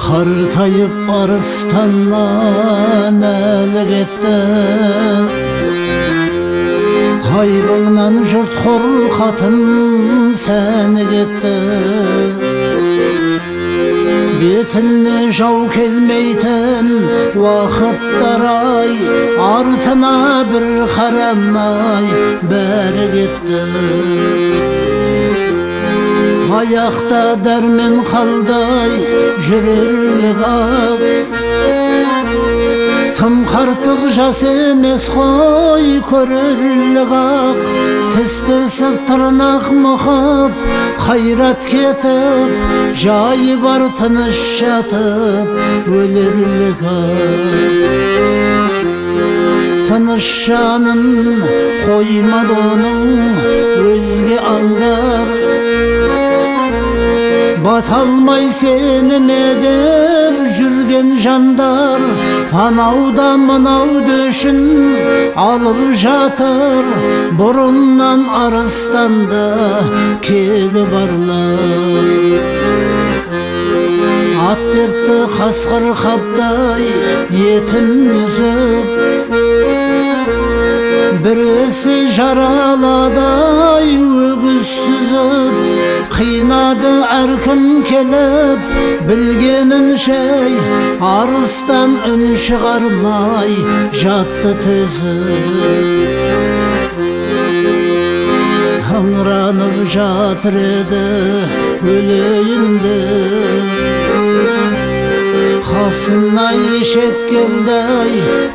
Қартайып арыстаннан әлі кетті, айбыңнан жұрт қорқатын сәні кетті. Бетіне жау келмейтін уақыттар ай, артына бір қарамай бәрі кетті. Аяқта дәрмен қалдай жүрерлік ақ, тым қартық жас емес қой көрерлік ақ. Тіс тісіп тырнақ мұқып қайрат кетіп, жайы бар тыныш жатып өлерлік ақ. Тыныш жанын қоймады оның өзге аңдар, бата алмай сеніме деп жүрген жандар. Анау да мынау дөшін алып жатыр, бұрыннан арыстанда кегі барлар. Ат депті қасқыр қаптай етін үзіп, бірісі жараладай өгіз сүзіп. Қинады әркім келіп білгенінше, арыстан үн шығармай жатты төзіп. Аңыранып жатыр еді өлейін деп, қасына ешек келді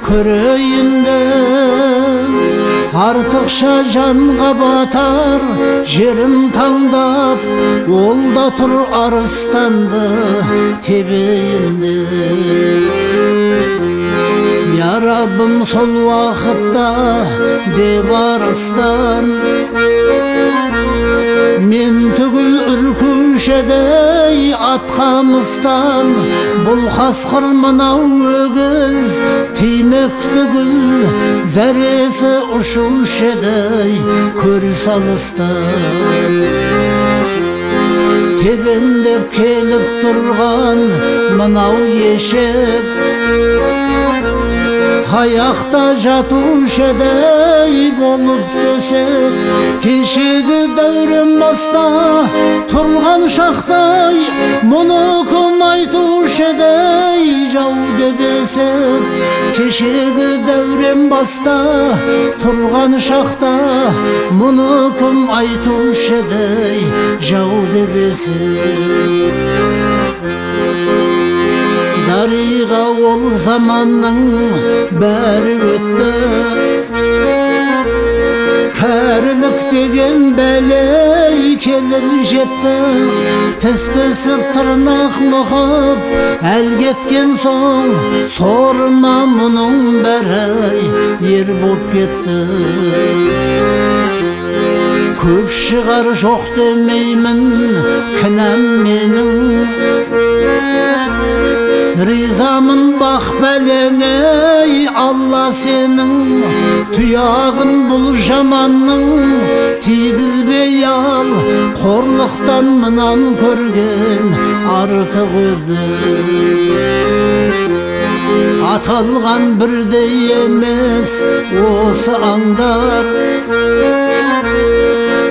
көрейін деп. Артықша жанға батар жерін таңдап, ол да тұр арыстанды тебейін деп. Я Раббым, сол уақытта деп арыстан, мен түгіл үркуші еді атқа мыстан. Бұл қасқыр мынау өгіз тимек түгіл, зәресі ұшушы еді көріс алыстан. Тебендеп келіп тұрған мынау ешек, аяқта жатушы еді болып төсек. Кешегі дәурен баста тұрған шақтай, мұны кім айтушы еді жау деп есіп. Кешегі дәурен баста тұрған шақта, мұны кім айтушы еді жау деп есіп. Дариға ол заманның бәрі өтті, кәрілік деген бәле келіп жетті. Тіс тісіп тырнақ мұқып әл кеткен соң, сорыма мұның бәрі ер боп кетті. Көп шығар жоқ демеймін кінәм менің, ризамын бақ бәлеңе Алла сенің. Тұяғын бұл жаманның тигізбей ал, қорлықтан мынан көрген артық өлім. Аталған бірдей емес осы аңдар,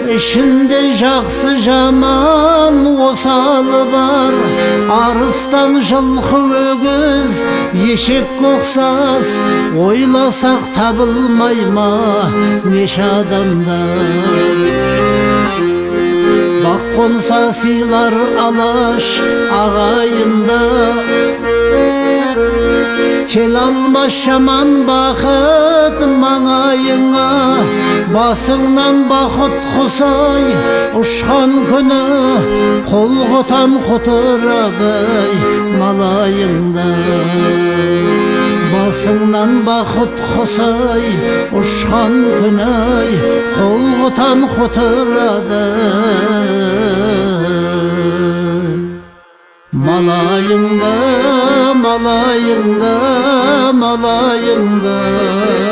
ішінде жақсы жаман осалы бар. Арыстан жылқы өгіз ешек ұқсас, ойласақ табылмай ма неше адамдар. Бақ қонса сыйлар алаш ағайынды, кел алмас жаман бақыт маңайыңа. Басыңнан бақыт құсай ұшқан күні, қол құтан құтырады малайыңды. Басыңнан бақыт құсай ұшқан күні, қол құтырады. Малайыңды, малайыңды, малайыңды.